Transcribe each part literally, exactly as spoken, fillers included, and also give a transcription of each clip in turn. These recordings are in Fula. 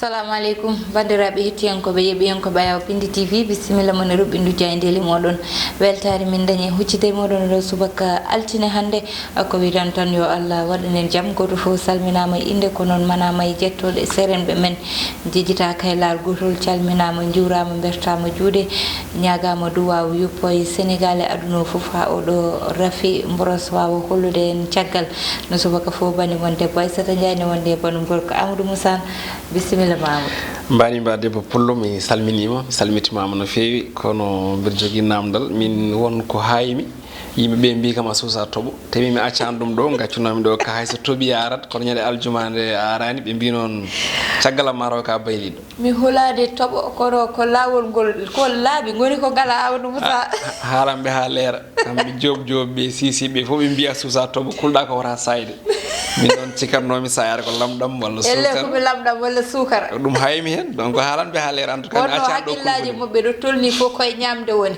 Assalamu aleykum, banndiraaɓe hettiyankooɓe, yeɓiyankooɓe Ayaw Pindi T V, bisimilla mon e ruɓɓindu jaayndeeli mooɗon. Weltaare min dañi e huccitde e mooɗon ɗo subaka altine hannde. Ko wiɗan tan yo Allah waɗan en jam. Gooto fof salminaama e innde, ko noon manaama e jettooɗe serenɓe men. Jejjitaaka e laawol gootol, calminaama, njuuraama, mbertaama juuɗe, ñaagaama duwaaw yuppo e Senegaal e aduna o fof, haa oɗo rafi mboros waawa hollude en caggal. No subaka fof, bani mon debbo Aissata Ndiaye, ne wonde e banum gorko Amadou Moussa. Bisimilla ma, Amadou. Mbaɗi mba debbo Pullo, mi salminiima, mi salmitimaama no feewi, kono mbiɗa jogii naamndal, min won ko haayi mi. Yimɓe ɓe mbii kam a suusa toɓo, te min mi accaani ɗum ɗo, gaccunoomi ɗo ka hay so toɓi arat, kono ñande aljuma nde a araani, ɓe mbii noon caggal am ma taw ka bayliiɗo. Mi hulaade toɓo, kono ko laawol ngol, ko laaɓi ngoni ko ngala Amadou Moussa. Ha-, haalanɓe haa leera, kamɓe Joob Joob ɓe, Siisi ɓe fof ɓe mbii a suusa toɓo, kulɗa ko wota saayde. Min noon cikatnoomi saayaade ko lamɗam walla Elle suukar. Ko mi lamɗam walla suukar. Ko ɗum haayi mi heen, donc haalanɓe haa leera, en tout cas mi Wonno accaani ɗo hakkillaaji kulɓe. Muɓɓe ɗo tolni fof koye ñaamde woni.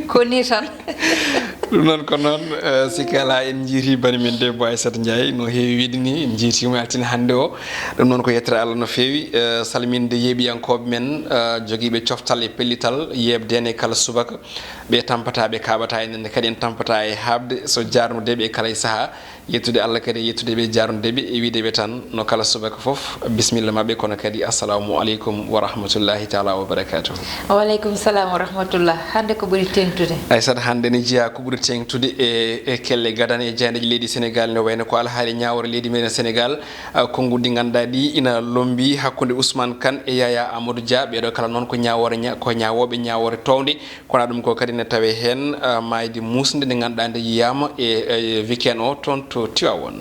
Ko nii tan. Ɗum noon ko noon, eh, sikki alaa en njiiti bani men debbo Aissata Ndiaye, no heewi wiide ni, en njiitiima altine hannde o. Ɗum noon ko yettere Allah no feewi, eh, salminde yeeɓiyankooɓe men, eh, jogiiɓe coftal e pellital, yeeɓde en e kala subaka. Ɓe tampata, ɓe kaaɓata e nande kadi en tampata e haaɓde, so jaarnude ɓe e kala e sahaa. Yettude Allah kadi, yettude ɓe, jaarnude ɓe e wiide ɓe tan no kala subaka fof, bisimilla maɓɓe, kono kadi assalamu aleykum wa rahmatullahi taala wa barakatuhu. Wa aleykum salam wa rahmatullah. Hannde ko ɓuri teeŋtude? Aissata, hannde ne jeyaa ko ɓuri teeŋtude e, e kelle gadane e jaayndeeji leydi Senegaal, ne wayno ko alhaali ñaawoore leydi meɗen Senegaal, ah, konnguɗi ɗi ngannduɗaa ɗi ina lommbi hakkunde Ousmane Kane e Yaya Amadou Dia. Ɓeeɗo kala noon ko ñaawoore ña-, ko ñaawooɓe ñaawoore townde. Kono ɗum ko kadi ne tawee heen, ah, maayde muusnde nde ngannduɗaa nde yiyaama e, e weekend o toon to Tivaouane.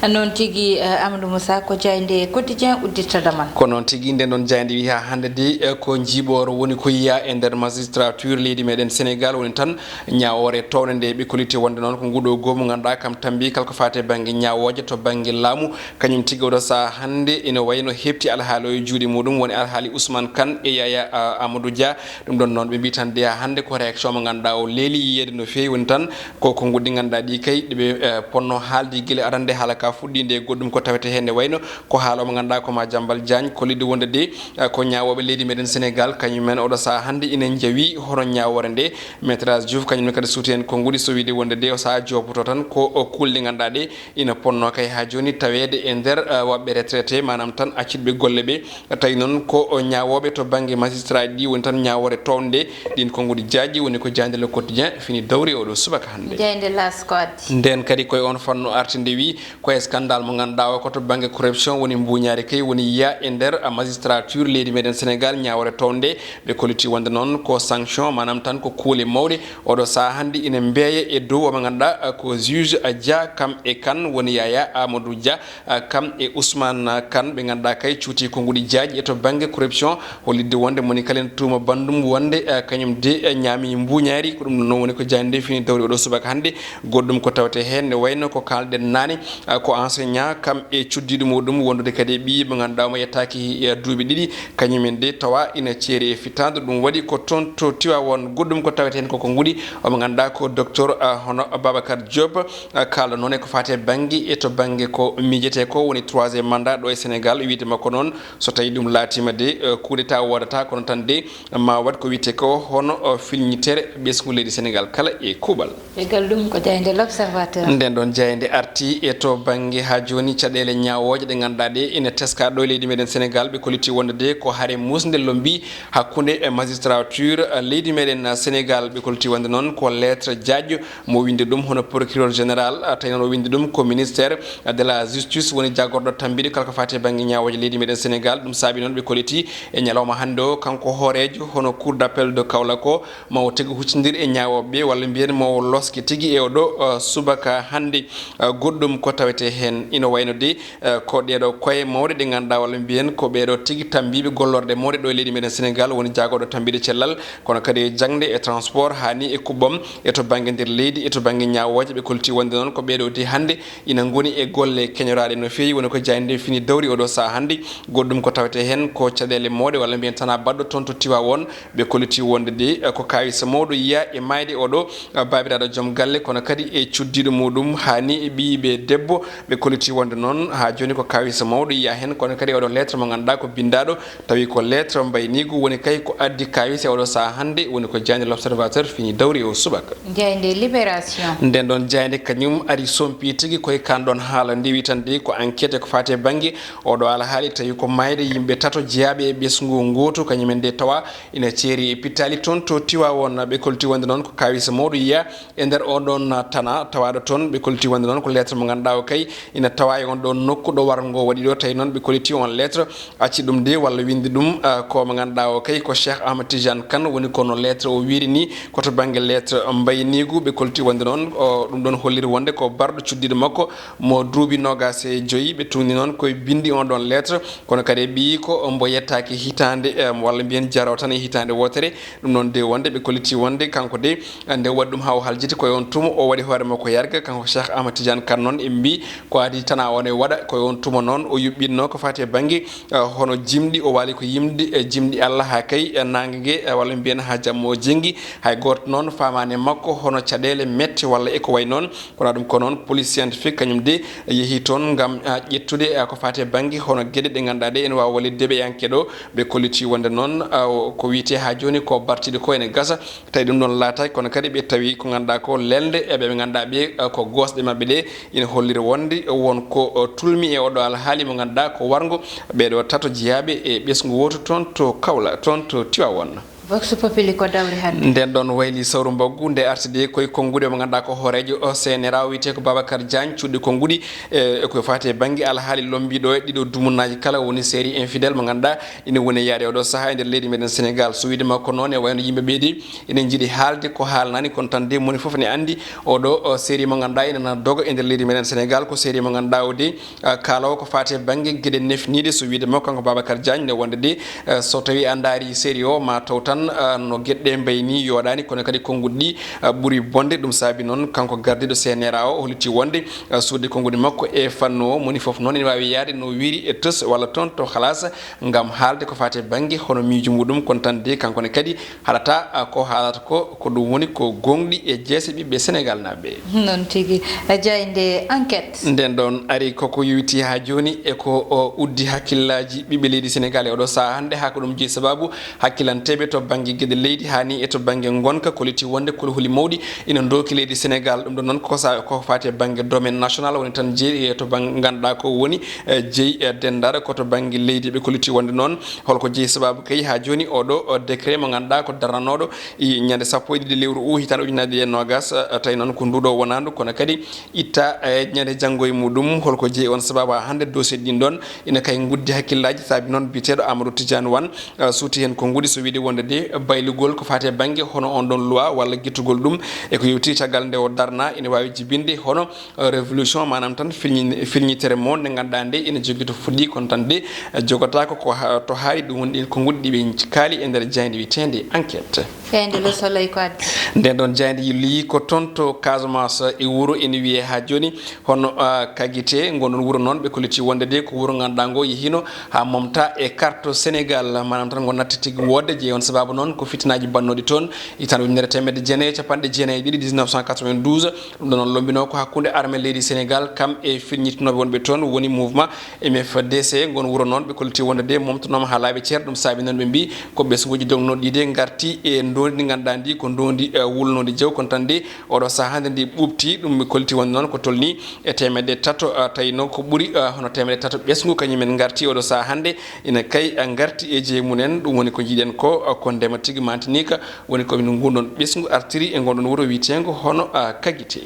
Noon tigi, eh, Amadou Moussa, ko jaaynde Quotidien udditta damal. Ko noon tigi, nden ɗoon jaaynde wiyi haa hannde de, eh, ko njiiɓooro woni ko yiyaa e nder magistrature leydi meɗen Senegaal, woni tan ñaawoore townde nde ɓe kolliti wonde noon ko nguɗo goomu ngannduɗaa kam tambi kala ko faati e bannge ñaawooje to bannge laamu. Kañum tigi oɗo sahaa hannde ina wayno heɓti alhaali o e juuɗe muɗum, woni alhaali Ousmane Kane e Yaya, ah, Amadou Dia. Ɗum ɗon noon ɓe mbii tan de haa hannde ko réaction mo ngannduɗaa o leeli yiyeede no feewi, woni tan ko konnguɗi ɗi ngannduɗaa ɗi kay ɗi ɓe, eh, ponno haalde gila arande haala ka fuɗɗiinde e goɗɗum ko tawete heen ne wayno ko haala mo ngannduɗaa ko Madiambal Diagne kollidi wonde de, eh, ko ñaawooɓe leydi meɗen Senegaal, kañum en oɗo sahaa hannde ina njawi hono ñaawoore nde. Maître Diouf kañum ne kadi suuti heen konnguɗi so wiide wonde de o sahaa joopoto tan ko o kuulɗe ngannduɗaa ɗe ina ponno kay haa jooni taweede e nder, eh, waɓɓe retraité, maanaam tan accitɓe golle ɓe. Tawi noon ko ñaawooɓe to bannge magistrat ji ɗi woni tan ñaawoore townde ɗin konnguɗi jaajɗi woni ko jaaynde Le Quotidien fini dawri oɗo subaka hannde. Jaaynde L'As ko addi? Nden kadi koye on fannu arti nde wi ko e scandale mo ngannduɗaa o ko to bannge corruption woni mbuuñaari kay woni yiyaa e nder, ah, magistrature leydi meɗen Senegaal ñaawore townde. Ɓe kolliti wonde noon ko sanction, maanaam tan ko kuule mawɗe. Oɗo sahaa hannde ina mbeeya e dow omo ngannduɗaa, ah, ko juge, ah, Dia kam e Kane woni Yaya Amadou Dia, ah, kam e Ousmane Kane ɓe ngannduɗaa kay cuuti konnguɗi jaajɗi e to bannge corruption. Hollitde wonde moni kala ene tuuma banndum wonde, ah, kañum de, ah, ñaami mbuuñaari. Ko ɗum noon woni ko jaaynde fini dawri oɗo subaka hannde. Goɗɗum ko tawete heen ne wayno ko kaalɗen naane, ah, ko enseignant kam e cuddiiɗo muɗum wondude kadi e ɓiyi mo ngannduɗaa omo yettaaki, eh, duuɓi ɗiɗi, kañum en de tawa ina ceeri e fittaandu. Ɗum waɗi ko toon to Tivaouane. Goɗɗum ko tawete heen koko nguɗi, omo ngannduɗaa ko docteur, ah, hono Babacar Diop, ah, kaalɗo noon e ko faati e bannge, e to bannge ko miijete ko woni troisième mandat ɗo e Sénégal. Wiyde makko noon, so tawii ɗum laatiima de, eh, coup d'état woodata, kono tan de ma waɗ ko wiyte ko hono, eh, filñitere ɓesngu leydi Sénégal kala e kuuɓal. Caggal ɗum ko jaaynde L'Observateur. Nden ɗon jaaynde arti e to bannge haa jooni caɗeele ñaawooje ɗe ngannduɗaa ɗe ene teska ɗo e leydi meɗen Senegaal. Ɓe kolliti wonde de ko hare muusnde lombi hakkunde e magistrature, eh, leydi meɗen Senegaal. Ɓe kolliti wonde noon ko lettre jaajɗo mo windi ɗum hono procureur général, eh, tawi noon o windi ɗum ko ministère de la justice woni jagorɗo tambiɗe kala ko faati e bannge ñaawooje leydi meɗen Senegaal. Ɗum saabi noon ɓe kolliti e ñalawma hannde o kanko hooreejo hono cour d'appel de Kaolack o, ma o tigi huccindir e ñaawooɓe ɓe, walla mbiyen ma o loske tigi e oɗo, uh, subaka hannde. Uh, goɗɗum ko tawete heen ina wayno de, uh, ko ɗeɗo koye mawɗe ɗe ngannduɗaa, walla mbiyen ko ɓeɗo tigi tambiiɓe gollorɗe mawɗe ɗo e leydi meɗen Senegaal, woni jagorɗo tambiiɗe cellal, kono kadi e jaŋde e transport, haa ni e kuɓɓam, e to bannge nder leydi, e to bannge ñaawooje. Ɓe kolliti wonde noon ko ɓeɗo de hannde ina ngoni e golle keñoraaɗe no feewi, woni ko jaaynde fini dawri oɗo sahaa hannde. Goɗɗum ko tawete heen ko caɗeele mawɗe, walla mbiyen tan a baɗɗo toon to Tivaouane. Ɓe kolliti wonde de, eh, ko kaawisa mawɗo yiyaa e maayde oɗo, eh, baabiraaɗo joom galle, kono kadi e cuddiiɗo muɗum, haa ni ɓiyiiɓe debbo. Ɓe kolliti wonde noon haa jooni ko kaawisa mawɗo yiyaa heen, kono kadi oɗo lettre mo ngannduɗaa ko binndaaɗo, tawi ko lettre mbayniigu woni kay ko addi kaawisa e oɗo sahaa hannde, woni ko jaaynde L'Observateur fini dawri o subaka. Jaaynde Libération. Nden ɗoon jaaynde kañum ari sompi tigi koye kaan ɗoon haala ndewi tan de ko enquête ko faati e bannge oɗo alhaali, tawi ko maayde yimɓe tato jeyaaɓe e ɓesngu ngootu, kañumen de tawa ina ceeri e pittaali toon to Tiwaawoon. Ɓe kolliti wonde noon ko kaawisa mawɗo yiyaa e nder oɗon tana tawaaɗo toon. Ɓe kolliti wonde noon ko lettre mo ngannduɗaa o kay ina tawa e on ɗoon nokku ɗo warngo waɗi ɗo, tawi noon ɓe kolliti on lettre acci ɗum de walla winndi ɗum, ah, ko mo ngannduɗaa o kay ko Cheikh Ahmed Tidiane Kane woni kono lettre o wiiri ni ko to bannge lettre mbayniigu. Ɓe kolliti wonde noon o ɗum ɗoon holliri wonde ko barɗo cuddiɗo makko mo duuɓi noogaas e joyi. Ɓe tuugni noon koye binndi on ɗoon lettre, kono kadi e ɓiyi ko mbo yettaaki hitaande, em, walla mbiyen jaraw tan e hitaande wootere. Ɗum noon de wonde ɓe kolliti wonde kanko de nde waɗi ɗum haa o haljiti koye on tuma o waɗi hoore makko yarga kanko Cheikh Ahmad Tidiane Kane noon e mbi ko adi tana on e waɗa koye on tuma noon o yuɓɓinno ko faati e bannge, eh, hono jimɗi o waali ko yimde, eh, jimɗi Allah haa kay, eh, naange nge, eh, walla mbiyen haa jamma o jenngi. Hay gooto noon faamaani e makko hono caɗeele mette walla e ko wayi noon. Kono ɗum ko noon police scientifique kañum de yehi toon ngam, ah, ƴettude, ah, ko faati e bannge hono geɗe ɗe ngannduɗaa ɗe ene waawa wallude deeɓe e enquête o. Ɓe kolliti wonde noon, ah, o, ko wiyetee haa jooni ko bartiiɗo ko ene gasa, tawi ɗum ɗoon laataaki, kono kadi ɓe tawi ko ngannduɗaa ko lelnde e ɓe ɓe ngannduɗaa ɓe, ah, ko goosɗe maɓɓe ɗe ina holliri wonde won ko, oh, tulmi e oɗo alhaali mo ngannduɗaa ko warngo ɓeeɗo tato jeyaaɓe e ɓesngu wootu toon to Kawla, toon to Tiwaawoon. Vox Populi ko dawri hannde. Nden ɗoon wayli sawru mbaggu nde arti de koye konnguɗi mo ngannduɗaa ko hooreejo o C N R A o wiyetee ko Babacar Diagne, cuuɗi konnguɗi, e, e ko faati e bannge alhaali lombiiɗo e ɗiɗo dumunaaji kala woni série infidèle mo ngannduɗaa ina woni yaade oɗo sahaa e nder leydi meɗen Sénégal. So wiide makko noon e wayno yimɓe ɓeeɗi ina njiɗi haalde ko haalnaani, kono tan de moni fof ne anndi oɗo, o, série mo ngannduɗaa ina nana doga e nder leydi meɗen Sénégal, ko série mo ngannduɗaa o de, eh, kaaloowo ko faati e bannge geɗe nefniiɗe, so wiide makko kanko Babacar Diagne, ne wonde de, eh, so tawi a ndaari série o ma taw tan, eh, no geɗe ɗe mbayi ni yooɗaani, kono kadi konnguɗi ɗi, eh, ɓuri bonde. Ɗum saabi noon kanko gardiiɗo C N R A o holliti wonde, eh, suuɗde konnguɗi makko e fannu o, moni fof noon ene waawi yahde no wiiri e tës walla toon to halas ngam haalde ko faati e bannge hono miijo muɗum, kono tan de kanko ne kadi haɗata, ah, ko haalata ko, ko ɗum woni ko gooŋɗi e jeese ɓiɓɓe Senegal naaɓe. Noon tigi. Jaaynde Enquête. Nden ɗoon ari koko yowiti haa jooni e ko o uddi hakkillaaji ɓiɓɓe leydi Senegal e oɗo sahaa hannde, haa ko ɗum jeyi sababu hakkilanteeɓe to bannge geɗe leydi haa ni e to bannge ngonka, kolliti wonde kolhuli mawɗi ina ndooki leydi Senegal. Ɗum ɗoon noon ko sa-, ko faati e bannge domaine national woni tan jeyi e to bannge ngannduɗaa ko woni, eh, jeyi, eh, denndaanɗo ko to bannge leydi. Ɓe kolliti wonde noon holko jeyi sababu kay haa jooni oɗo, o, décret mo ngannduɗaa ko darnanooɗo i ñande sappo e ɗiɗi lewru o hitaande ujunnaje ɗiɗi e noogas, eh, tawi noon ko nduɗo wonaandu, kono kadi itta, eh, ñande janngo e muɗum. Holko jeyi on sababu haa hannde dossier ɗin ɗoon ina kay nguddi hakkillaaji, saabi noon biyeteeɗo Amadou Tidiane Wane, eh, suuti heen konnguɗi, so wiide wonde de baylugol ko faati e bannge hono on ɗoon loi walla gittugol ɗum e ko yowti caggal nde o darna ina waawi jibinde hono, eh, révolution, maanaam tan filñi-, filñitere mo nde ngannduɗaa nde ina jogii to fuɗɗi, kono tan de, eh, jogotaako ko ha-, to haari. Ɗum woni ɗin konnguɗi ɗi ɓe kaali e nder jaaynde wiyeteende Enquête. Jaaynde Le Soleil ko addi? Nden ɗoon jaaynde yilli ko toon to Casamance e wuro ene wiyee haa jooni hono, ah, Kagite. Ngon ɗoon wuro noon ɓe kolliti wonde de ko wuro ngannduɗaa ngo yehiino haa momta e carte Sénégal, maanaam tan ngo natti tigi woodde. Jeyi on sababu noon ko fitinaaji bannooɗi toon hitaande ujunere teemedde jeenayi e capanɗe jeenayi e ɗiɗi, dix-neuf cent quatre-vingt-douze. Ɗum ɗoon noon lombinoo ko hakkunde armée leydi Sénégal kam e firñitinooɓe wonɓe toon woni mouvement M F D C. Ngon wuro noon ɓe kolliti wonde de momtanooma haa laaɓi cer. Ɗum saabi noon ɓe mbii ko ɓesnguuji dognooɗi de ngarti e ndoondi ndi ngannduɗaa ndi ko ndoondi, eh, wulnoondi jaw, kono tan de oɗo sahaa nde ndi ɓuuɓti. Ɗum ɓe kolliti wonde noon ko tolni e teemedde tato, eh, tawi noon ko ɓuri, eh, hono teemedde tato ɓesngu kañumen ngarti oɗo sahaa hannde ina kay, eh, ngarti e jeyi mumen. Ɗum woni ko njiɗen ko, eh, ko ndema tigi mantinika woni ko min ngunɗon ɓesngu artiri e ngonɗon wuro wiyeteengo hono, ah, Kagite.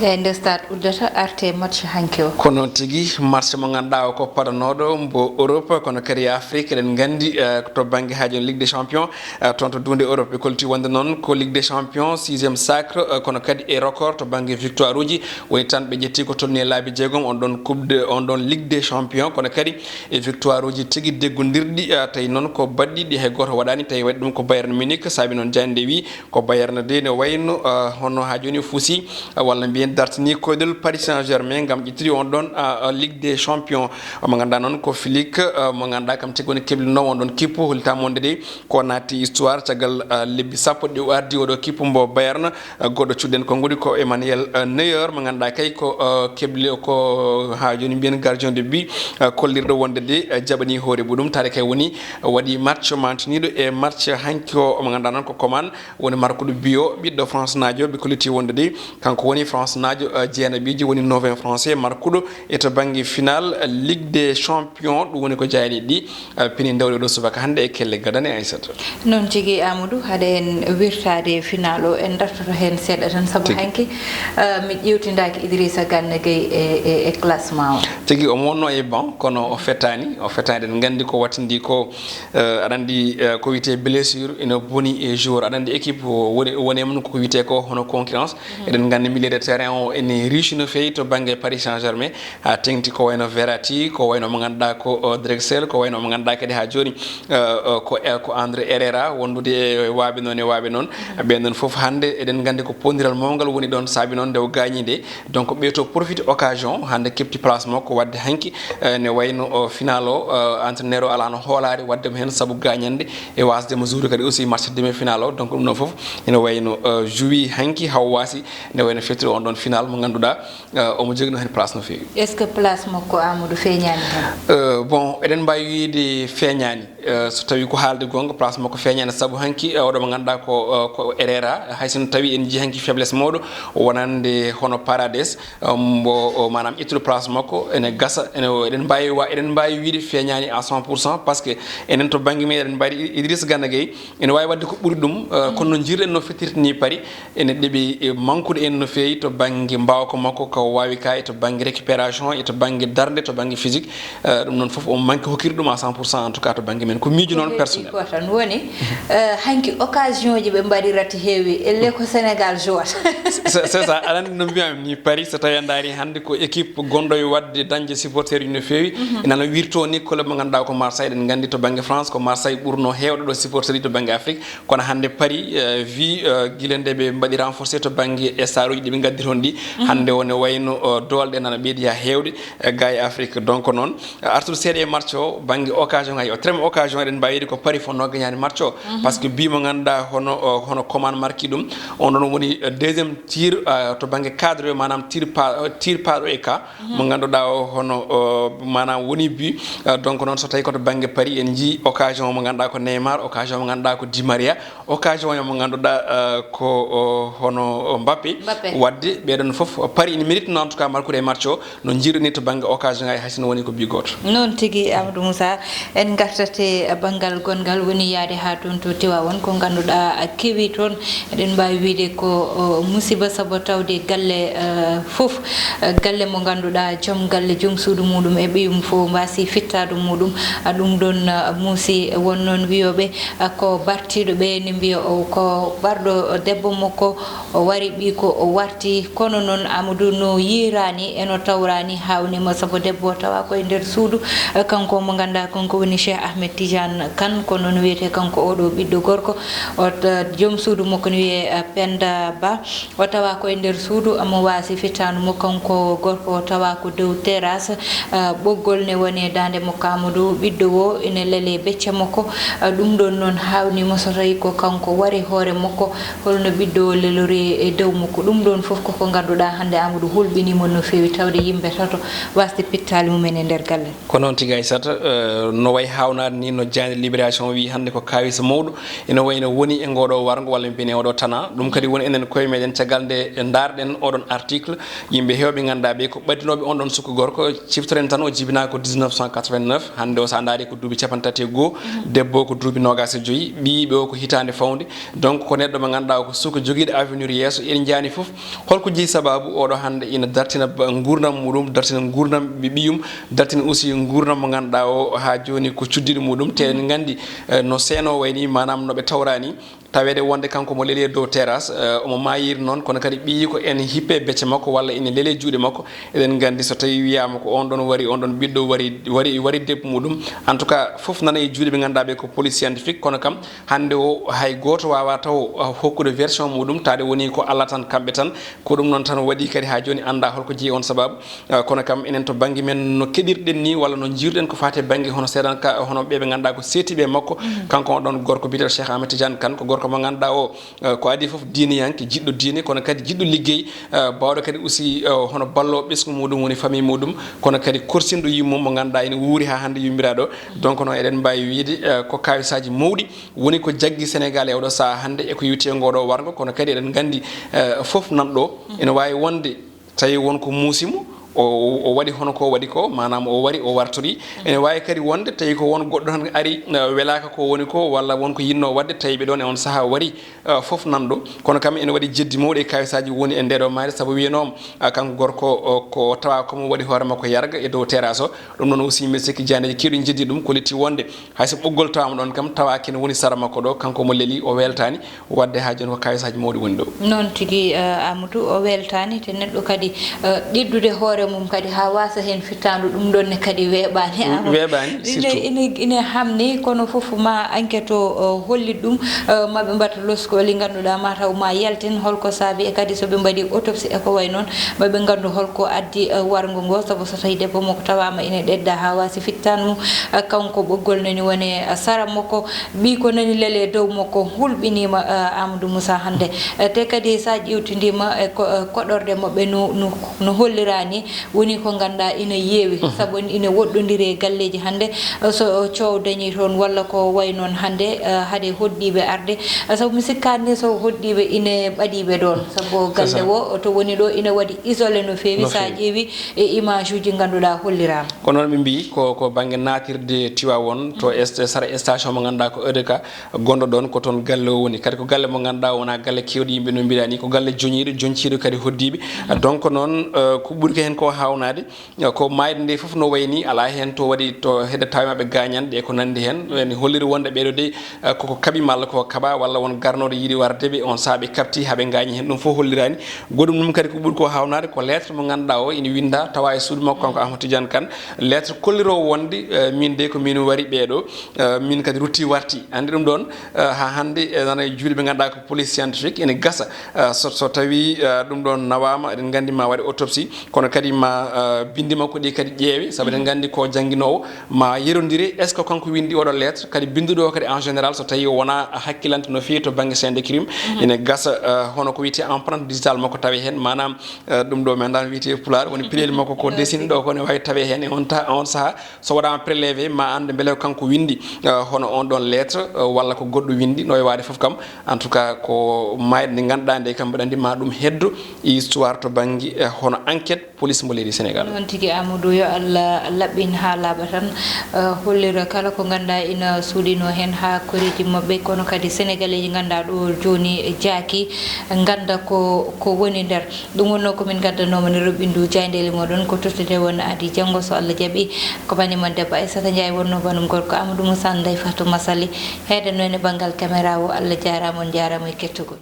Jaaynde Stade uddata arte match hanki o. Ko noon tigi, match mo ngannduɗaa o ko padanooɗo mbo Europe, kono kadi e Afrique, eɗen nganndi, eh, to bannge haa jooni Ligue des Champions, eh, toon to duunde Europe, ɓe kolliti wonde noon ko Ligue des Champions, sixième sacre, eh, kono kadi e record to bannge victoire uji, woni tan ɓe njetti ko tolni e laabi jeegom on ɗoon coupe de, on ɗoon Ligue des Champions, kono kadi e victoire uji tigi deggondirɗi, eh, tawi noon ko baɗɗi ɗi hay gooto waɗaani, tawi waɗi ɗum ko Bayern Munich, saabi noon jaaynde wi ko Bayern de ne wayno, ah, hono haa jooni fusi, ah, walla mbiyen dartini koyɗol Paris Saint-Germain ngam ƴettude on ɗoon, ah, ah, Ligue des Champions. Mo ngannduɗaa noon ko Flick, ah, mo ngannduɗaa kam tigi woni keblinoowo on ɗoon kippu, hollitaama wonde de ko naatti histoire caggal, ah, lebbi sappo ɗi o ardi oɗo kippu mbo Bayern. Goɗɗo cuɗɗen ko ngudi ko Emmanuel, eh, Neuer, mo ngannduɗaa kay ko, eh, kebli ko haa jooni mbiyen gardien de but, eh, kollirɗo wonde de, eh, jaɓani hoore muɗum. Tare kay woni, eh, waɗi match mantiniiɗo e match hanki o, mo ngannduɗaa noon ko Coman woni markuɗo but o, ɓiɗɗo France naajo, ɓe kolliti wonde de kanko woni France naajo, eh, jeenaɓiiji, woni novin français markuɗo e to bannge final Ligue des Champions, ɗum woni ko jayani ɗi, eh, pini ndewɗe ɗo subaka hannde e kelle gadane, Aissata. Noon tigi, Amadou, haɗa en wirtaade final o, en dartoto heen seeɗa tan, sabu Tigi. hanki, eh, mi ƴeewtindaaki Idrissa Gana Gueye e, e, e classement o. Tigi, omo wonno e banc, kono o fettaani, o fettaani. Eɗen nganndi ko wattindi ko, eh, aɗa anndi, eh, ko wiyetee blessure ina boni e joueur. Aɗa anndi équipe o woni, woni e mum ko wiyetee ko hono concurrence. Eɗen nganndi milieu de terrain o ene riche no feewi to bannge Paris Saint-Germain. Haa teŋti ko wayno Verratti, ko wayno mo ngannduɗaa ko, o, Drexler, ko wayno mo ngannduɗaa kadi haa jooni, eh, eh, ko, eh, ko André Herrera, wondude e waaɓe noon e waaɓe noon. Ɓeen ɗoon fof hannde eɗen nganndi ko poondiral mawngal woni ɗoon saabi noon nde o gaañi nde. Donc ɓe to profite occasion hannde keɓti place makko waɗde hanki, eh, ne wayno, o, final o, eh, entraîneur o alaa no hoolaare waɗde mo heen sabu gaañande e waasde mo jouer kadi aussi match demi final o. Donc ɗum ɗoon fof ene wayno, eh, joué hanki haw waasi nde wayno fettude on ɗoon final mo ngannduɗaa, eh, omo jogino heen place no feewi. Est-ce que place makko, Amadou, feeñaani heen? Eh, bon, eɗen mbaawi wiyde feeñaani. Eh, so tawii ko haalde goonga, place makko feeñaani sabu hanki, eh, oɗo mo ngannduɗaa ko, eh, ko Herrera, hay so tawii en njii hanki faiblesse mawɗo wonande hono Paredes, eh, mbo, o, maanaam ƴettude place makko ene gasa, ene, eɗen mbaawi wa-, eɗen mbaawi wiyde feeñaani à cent pour cent, parce que enen to bannge men eɗen mbaɗi Idrissa Gana Gueye, ene waawi waɗde ko ɓuri ɗum, eh, kono no njirɗen no fettirta ni Paris, ene ɗeɓi, eh, mankude en no feewi to bannge mbaawka makko, ko o waawi ka, e to bannge récupération, e to bannge darnde, to bannge physique. Eh, ɗum noon fof, on manque hokkirde ɗum à cent pour cent, en tout cas to bannge men. Ko miijo noon personnel. Ko tan woni, eh, hanki occasion ji ɓe mbaɗirata heewi, elle ko Sénégal jouata. C'est, c'est ça, aɗa anndi no mbiyami ni, Paris, so tawii a ndaari hannde ko équipe gonɗo e waɗde dañde supporter uji no feewi, ina no wirtoo ni club mo ngannduɗaa ko Marseille, eɗen nganndi to bannge France ko Marseille ɓurno heewde ɗo supporter uji to bannge Afrique, kono hannde Paris, eh, wi, eh, gila nde ɓe mbaɗi renforcé to bannge stade uji ɗi ɓe ngaddi toon ɗi, hannde o ne wayno, eh, doole ɗe nana ɓeydi haa heewde, eh, ga e Afrique. Donc noon, eh, artude seeɗa e match o, bannge occasion ngaji o, treme occasion eɗen mbaawi wiide ko Paris fof no gañaani match o, parce que but mo ngannduɗaa hono, eh, hono Coman marki ɗum, on ɗon woni, eh, deuxième tir, eh, to bannge cadre, maanaam tir pa-, eh, tir paaɗo e ka, mo ngannduɗaa o hono, o, maanaam woni but, eh, donc noon so tawii ko to bannge Paris en njii occasion mo ngannduɗaa ko Neymar, occasion mo ngannduɗaa ko Di Maria, occasion mo ngannduɗaa, eh, ko, o, hono, o, Mbappé. Mbappé. Waɗde ɓeeɗon fof Paris ina mérite no en tout cas markude e match o no njirɗo ni to bannge occasion ngaji hay so no woni ko but gooto. Noon tigi, Amadou Moussa, en ngartate banngal gonngal woni yahde haa toon to Tivaouane ko ngannduɗaa kewi toon. Eɗen mbaawi wiyde ko, o, musiba sabu tawde galle, eh, fof, eh, galle mo ngannduɗaa joom galle, joom suudu muɗum e ɓiyum fof mbaasi fittaadu muɗum. Ah, ɗum ɗoon, ah, muusi won noon wiyooɓe, ah, ko bartiiɗo ɓe ne mbiya o ko barɗo debbo makko, o wari ɓiy ko o warti. Kono noon Amadou no yiiraani e no tawraani haawnii mo sabu debbo o tawa ko e nder suudu. Ah, kanko mo ngannduɗaa kanko woni Cheikh Ahmed Tidiane Kane, ko noon wiyetee kanko oɗo ɓiɗɗo gorko. O ta-, joom suudu makko ne wiyee, eh, Penda Ba. O tawa ko e nder suudu, omo waasi fittaandu mo kanko gorko, o tawa ko dow terrasse. Eh, ɓoggol ne woni e daande makko Amadou, ɓiɗɗo o ene lelee becce makko. Eh, ɗum ɗoon noon haawnii mo so tawii ko kanko wari hoore makko, holno ɓiɗɗo o lelori e dow makko. Ɗum ɗoon fof koko ngannduɗaa hannde Amadou hulɓinii mo no feewi tawde yimɓe tato waasde pittaali mumen e nder galle. Ko noon tigi, Aissata, eh, no wayi haawnaade ni, no jaaynde Libération wiyi hannde ko kaawis mawɗo ina wayi no woni e ngooɗo warngo walla mbiyen e oɗo tana. Ɗum kadi woni enen koye meɗen caggal nde ndaarɗen oɗon article. Yimɓe heewɓe ngannduɗaa ɓe ko ɓadinooɓe on ɗon sukko gorko, ciftoren tan o jibinaa ko dix-neuf cent quatre-vingt-neuf, hannde o so a ndaari ko duuɓi capanɗe tati e goo, debbo o ko duuɓi noogaas e joyi, ɓiyiiɓe o ko hitaande fawde. Donc ko neɗɗo mo ngannduɗaa o ko sukko jogiiɗo avenir yeeso, en njaani fof. Holko jeyi sababu oɗo hannde ina dartina ba-, nguurndam muɗum, dartina nguurndam ɓi-, ɓiyum, dartina aussi nguurndam mo ngannduɗaa o haa jooni ko cuddiɗo muɗum. Te eɗen nganndi, eh, no seeno wayni, maanaam no ɓe tawrani, taweede wonde kanko mo leli e dow terrasse, eh, omo maayiri noon, kono kadi ɓiyi ko ene hippe becce makko walla ene leli juuɗe makko. Eɗen nganndi so tawii wiyaama ko on ɗon wari, on ɗon ɓiɗɗo wari, wari, wari debbo muɗum. En tout cas, fof nana e juuɗe ɓe ngannduɗaa ɓe ko police scientifique, kono kam hannde o, hay gooto waawaa taw, uh, hokkude version muɗum, taade woni ko Allah tan, kamɓe tan. Ko ɗum noon tan waɗi kadi haa jooni anndaa holko jeyi on sababu. Uh, kono kam enen to bannge men no keɗirɗen ni, walla no njiirɗen ko faati e bannge hono seedanka, hono ɓe ɓe ngannduɗaa ko seetiiɓe e makko. Kanko on ɗon gorko biyeteeɗo Cheikh Ahmed Tidiane Kane, ko gorko Ko mo ngannduɗaa o, eh, ko adii fof diiniyanke, jiɗɗo diine, kono kadi jiɗɗo liggey, eh, baawɗo kadi aussi, eh, hono balloowo ɓesngu muɗum woni famille muɗum, kono kadi korsinɗo yumma mo ngannduɗaa ene wuuri haa hannde yummiraaɗo. Donc noon eɗen mbaawi wiyde, eh, ko kaawisaaji mawɗi woni ko jaggi Sénégal e oɗo sahaa hannde e ko yowiti e ngoɗo warngo, kono kadi eɗen nganndi, eh, fof nan ɗo ene waawi wonde tawi won ko muusi mo, o, o, o waɗi hono ko waɗi ko, maanaam o wari, o wartori. Ene waawi kadi wonde tawi ko won goɗɗo tan ari, eh, welaaka ko woni ko, walla won ko yinnoo waɗde, tawi ɓe ɗoon e on sahaa wari, eh, fof nan ɗo. Kono kam ene waɗi jeddi mawɗi e kaawisaaji woni e ndeeɗo maayde, sabu wiyanooma, ah, kanko gorko o, ko tawa ko mo waɗi hoore makko yarga e dow terrasse o. Ɗum ɗoon aussi mbiɗa sikki jaandeeji keewɗi njeddi ɗum, kollitii wonde hay so ɓoggol tawaama ɗoon kam, tawaaki no woni sara makko ɗo, kanko mo leli, o weltaani. Waɗde haa jooni ko kaawisaaji mawɗi woni ɗo. Noon tigi, eh, Amadou, o weltaani, te neɗɗo kadi, eh, ƴeddude hoore mum kadi haa waasa heen fittaandu, ɗum ɗoon ne kadi weeɓaani, Amadou. Weeɓaani, ine, surtout. Ine, ine hamni, kono fof ma enquête o, o hollit ɗum, eh, ma ɓe mbaɗ loskooli ngannduɗaa ma taw ma yaltin holko saabi, e kadi so ɓe mbaɗi autopsie e ko wayi noon, ma ɓe nganndu holko addi, eh, warngo ngo, sabu so tawi debbo makko tawaama ine ɗedda haa waasi fittaandu mum, eh, kanko ɓoggol nani woni, eh, sara makko, ɓiy ko nani lele dow makko hulɓiniima, eh, Amadou Moussa hannde. Eh, te kadi so a ƴeewtindiima e ko, eh, koɗorɗe maɓɓe no, no, no holliraani, woni ko ngannduɗaa ina yeewi, sabu ina woɗɗondiri e galleeji hannde, eh, so coow dañii toon walla ko wayi noon hannde, eh, haade hoɗdiiɓe arde, eh, sabu mi sikkaani so hoɗdiiɓe ina ɓadiiɓe ɗoon, sabu galle o to woni ɗo ina waɗi isolé no feewi, so a ƴeewi e image uji ngannduɗaa holliraama. Ko noon ɓe mbiyi, ko, ko bannge naatirde Tiwaawoon, to est-, sara station mo ngannduɗaa ko E D K, gonɗo ɗoon, ko toon galle o woni. Kadi ko galle mo ngannduɗaa wonaa galle keewɗo yimɓe no mbiɗa ni, ko galle joñiiɗo, joñciiɗo kadi hoɗdiiɓe. Donc noon, eh, ko ɓuri ko heen ko haawnaade, eh, ko maayde nde fof no wayi ni, alaa heen to waɗi, to hedde tawi maɓɓe gaañanɗe e ko nanndi heen. Ene holliri wonde ɓeeɗo de, eh, koko kaɓi malla ko kaɓa walla won garnooɗo yiɗi warde ɓe, on sahaa ɓe kaɓti haa ɓe ngaañi heen. Ɗum fof holliraani. Goɗɗum ɗum kadi ko ɓuri ko haawnaade ko lettre mo ngannduɗaa o ene winnda tawa e suudu makko kanko Amadou Tidiane Kane. Lettre kolliroowo wonde, eh, min de ko min wari ɓeeɗo, eh, min kadi rutti warti. Anndi ɗum ɗoon, eh, haa hannde e nana e juuɗe ɓe ngannduɗaa ko police scientifique ene gasa, eh, so, so tawi, eh, ɗum ɗoon nawaama, eɗen nganndi ma waɗe autopsie, kono kadi ma, eh, binndi makko ɗi kadi ƴeewe, sabu eɗen nganndi ko jannginoowo, ma yerondire, est-ce que kanko winndi oɗo lettre, kadi binnduɗo o kadi en général so tawi o wonaa hakkilante no feewi to bannge scène de crime, ene gasa, eh, hono ko wiyetee empreinte digitale makko tawe heen, maanaam, eh, ɗum ɗo men daan wiyetee e Pulaar, woni peleli makko ko dessine ɗo ko ne waawi tawe heen e on ta-, on sahaa, so waɗaama prélevé, ma annde mbele ko kanko winndi, eh, hono on ɗoon lettre, eh, walla ko goɗɗo winndi, no e waade fof kam. En tout cas, ko maayde nde ngannduɗaa nde kam, mbeɗa anndi ma ɗum heddo e histoire to bannge, eh, hono enquête police mo leydi Sénégal. Noon tigi, Amadou, yo Allah laɓɓin haa laaɓa tan, eh, hollira kala ko ngannduɗaa ina suuɗinoo heen haa koreeji maɓɓe, kono kadi Sénégalais ji ngannduɗaa ɗo jooni jaaki, ngannda ko, ko woni nder. Ɗum wonnoo ko min ngaddanoo mon e roɓɓindu jaayndeele mooɗon ko tottude won adi janngo so Allah jaɓi. Ko bani mon debbo Aissata Ndiaye wonnoo banum gorko Amadou Moussa Ndeye Fatou Massaly. Heedannoo e banngal caméra o, Allah jaaraama, on njaaraama e kettugol.